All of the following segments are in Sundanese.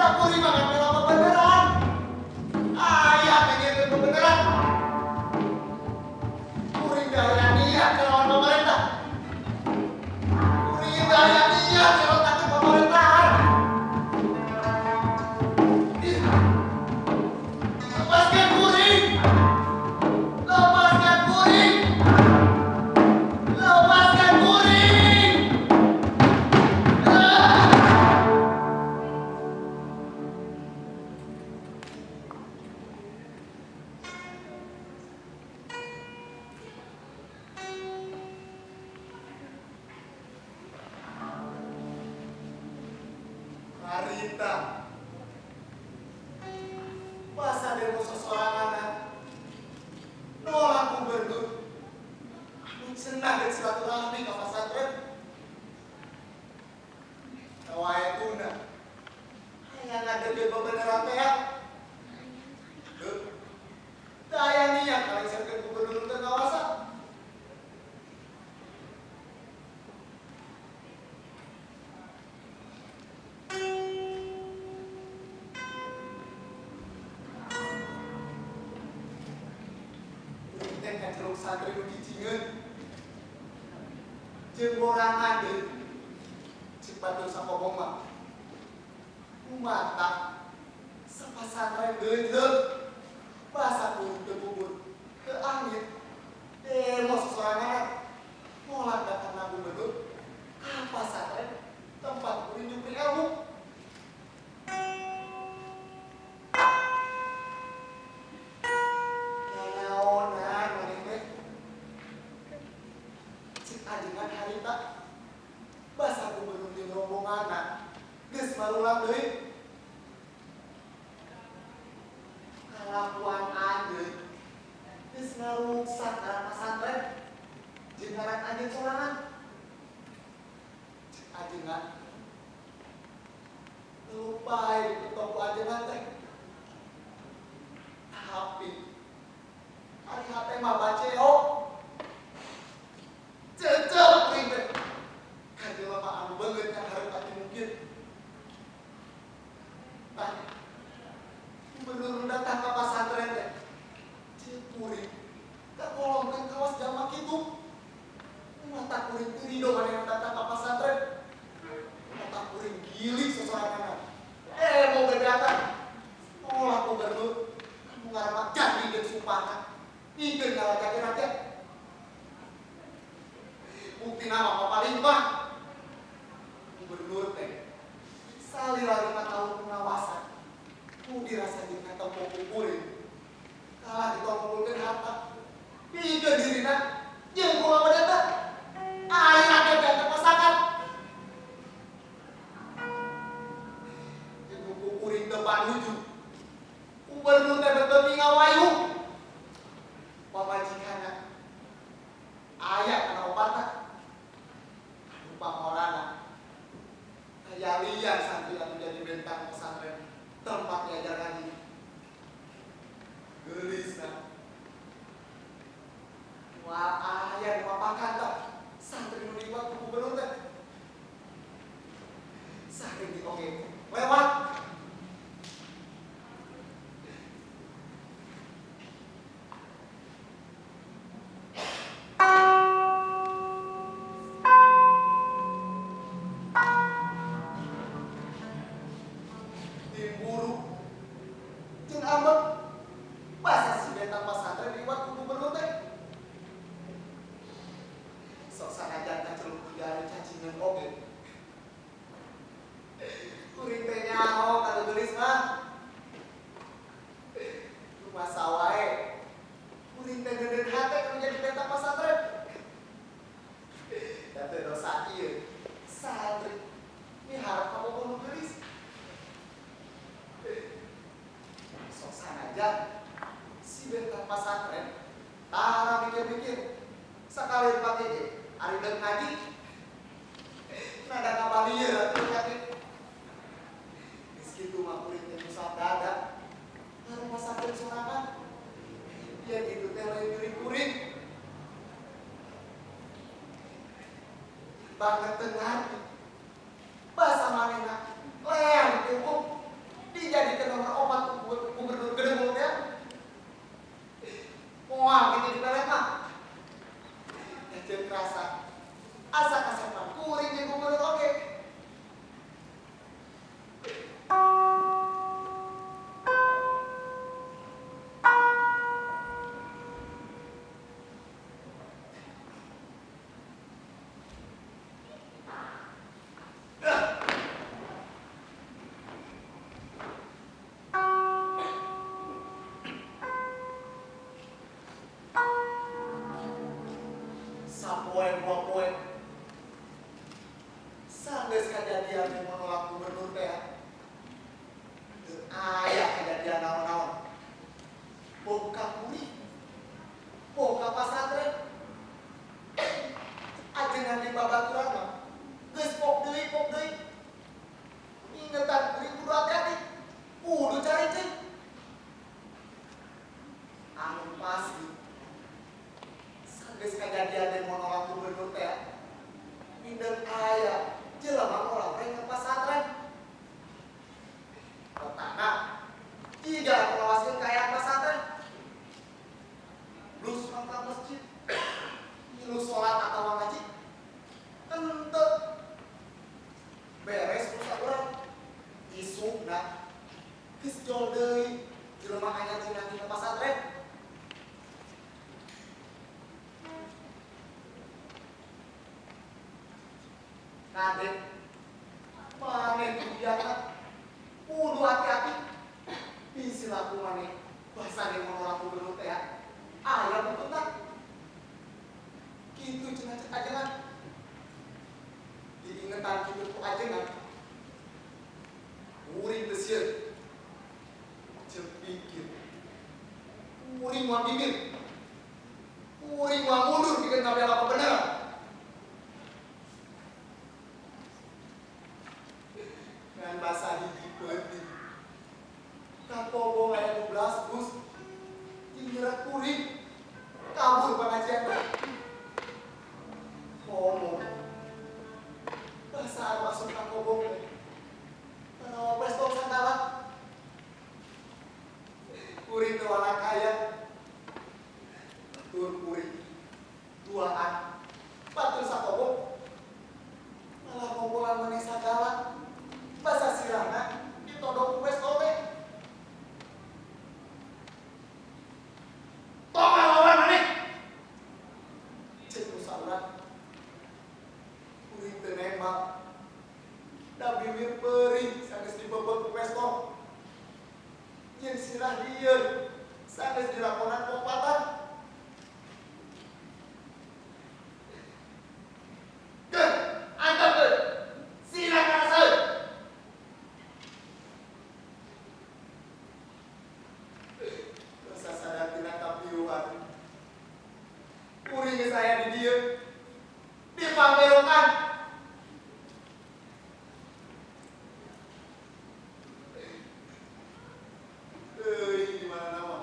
Da kuring mah ngan mela bebeneran. Aya ngagiekeun bebeneran. Kuring daya niat ngelawan pemerintah. Kuring daya niat ngerontakeun pemerintahan. Ih. Lepaskan kuring. Lepaskan kuring. Lepaskan kuring. Ah! Harita. Masa demo sesoranganan nolak gubernur anu cenah deuk silaturahmi ka pasantren. Wae tuna. Hayang ngadegeun bebeneran teh ya. Heuh. Teu aya niat kalengserkeun gubernur teu ngawasa. Kuring teh kaceruk santri nu cicingeun. Jeung borangan deui. Cik batur sakobong mah. Kumatak sapasantren geujeul. Basa kuring teu kubur, teu angin. Demo sesorangan nolak datangna gubernur ka pasantren tempat kuring nyupri ilmu. Nanaonan maneh teh? Cik ajengan harita basa gubernur jeung rombonganna geus marulang deui. Kalakuan anjeun geus ngaruksak ngaran pasantren jeung ngaran anjeun sorangan. Cik ajengan teu bae diketok ku ajengan teh. Tapi ari hate mah baceo. Cecep kuring teh. Ka jelema anu beungeut ngahareup ati mungkin. Tah, gubernur nu datang ka pasantren teh. Ceuk kuring kagolongkeun kawas jalma kitu. Mata kuring teu rido manehna datang ka pasantren. Mata kuring gilig sosoranganna. Mau datang. Nolak gubernur anu ngaramak janji jeung sumpahna. Pikeun ngalajakeun rakyat. Buktina mah papalimpah. Gubernur teh salila 5 tahun pengawasan ku dirasa jeung katempo ku kuring. Kalah ditongkulkeun harta. Pikeun dirina jeung kulawarga. Ari rakyat teh pasangan. Jeung ku kuring teu panuju. Gubernur teh beuteung ngawayu. Pamajikanna aya kana obatna. Anu pangolana aya lian santri anu jadi bentang pesantren tempat diajar ngaji. Geulisna. Moal aya nu mapakan tah santri nu dibuat ku gubernur teh. Santri di oge lewat. Tim buru jeung ambek basa si bentang pasantren diiwat ku gubernur teh. Sok sanajan kaceluk tiga hari cacingan oge. Kuring teh nyaho ka geulis mah. Rumasa wae. Kuring teh geudeun hate nu jadi bentang pasantren. Da teu dosa ieu. Santri miharep ka bogoh nu geulis. Sok sanajan si bentang pasantren tara mikir-mikir sakali pake ge ari deuk ngaji nada kabalieur atuh kaki. Geus kitu mah kuring teh musab dada ngarumasakeun sorangan. Yen kitu teh lain diri kuring. Banget teu ngarti. Basa manehna leang dihukum. Cenah geus jol deui jelema anyar cenah dina pasantren. Kadek maneh biasa kudu hati-hati bisi laku maneh basane menolak gubernur teh aya buntutna kitu cenah cek ajengan diingetan kitu ku ajengan kuring teu sieun jeung pikir kuring moal bibir kuring moal mundur pikeun ngabela kebenaran. Ngan basa hiji peuting kakobong aya 12 bus jeung nyerek kuring kabur pengajian teh. Ngomong basa anu asup kakobong teh manawa pestong sagala. Kuring teu kaya batur kuring duaan batur sakobong malah ngompolan maneh sagala. Basa sirahna ditodong ku pestol teh. Tong ngalawan maneh cek nu saurang kuring teu nembak da bibir peurih sanes dibebet ku pestol jeung sirah lieur sanes dilakonan popatan. Keun antepkeun sirah kana saeun. Basa sadatina kapiuhan kuring geus aya di dieu dipangberokan. Euy di mana nama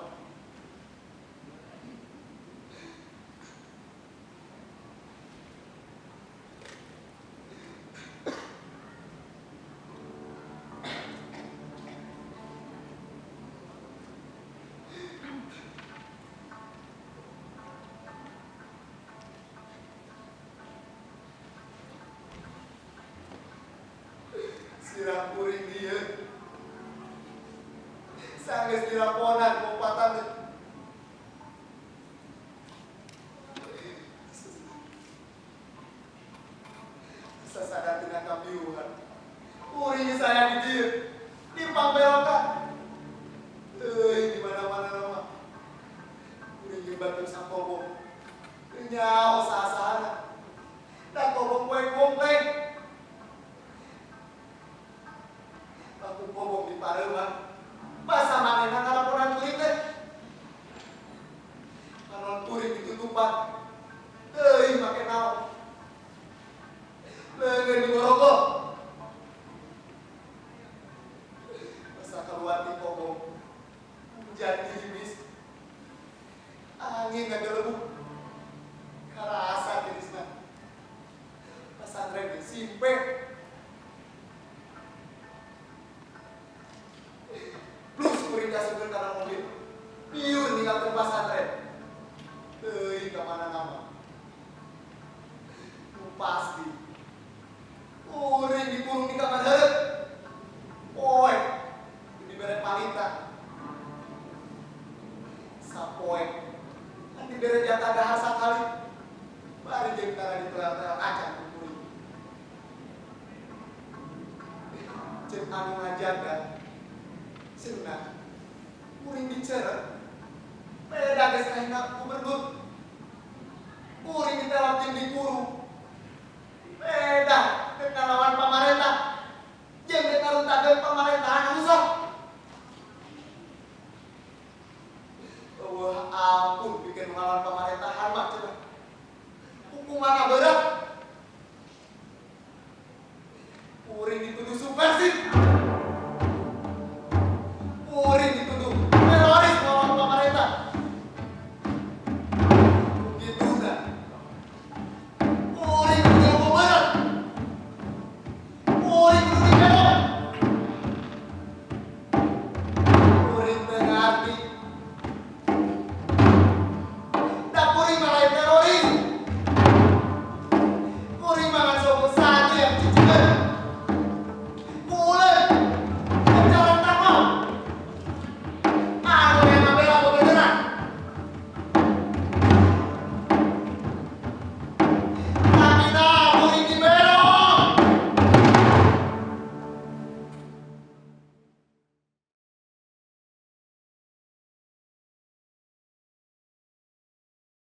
sirah kuring dieu sanggeus dilaponan popatan teh. Sasadatina kapiuhan kuring geus aya di dieu dipangberokan. Euy di mana-mana nama kuring jeung batur sakobong teu nyaho saha-sahana da kobong poe kompleng. Aku kobong di pareuman basa manehna ngalaporan kuring teh panon kuring ditutupan teuing make naon leungeun digorogol basa kaluar ti kobong hujan gerimis angin ngagelebuk karasa tirisna pasantren ge simpe. Plus kuring diasupkeun kana mobil piur ninggalkeun pasantren teuing ka mana nama nu pasti kuring dikurung di kamar heureut poe dibere palita sapoe kan dibere jatah dahar sakali bari jeung tara ditelel-telel acan ku kuring ceuk anu ngajaga cenah kuring dicerek beda geus ngahina gubernur kuring ditelak jeung dikurung beda dek ngalawan pamarentah jeung dek ngaruntakeun pamarentahan rusak.